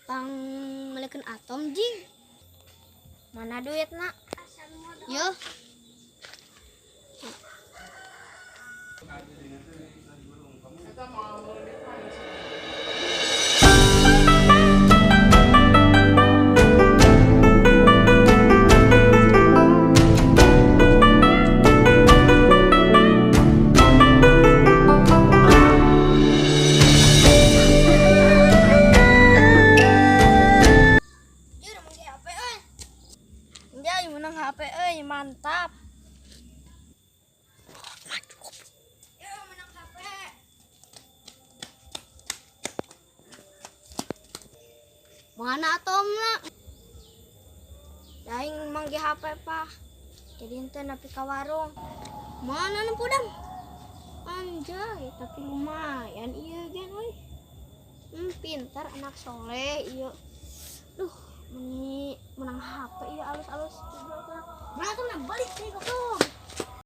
Pang melikeun atom jing. Mana duitna? Yo. Jur meunang HP euy. Anjay, menang HP euy, mantap. Yo menang HP. Mana atomna? Daing manggih HP pah. Jadi henteu nepi ka warung. Mana nu pudang? Anjay, tapi lumayan iya gen euy. Pintar anak soleh iya. Duh, meni menang HP iya alus-alus. Mana atomna balik sih goblok.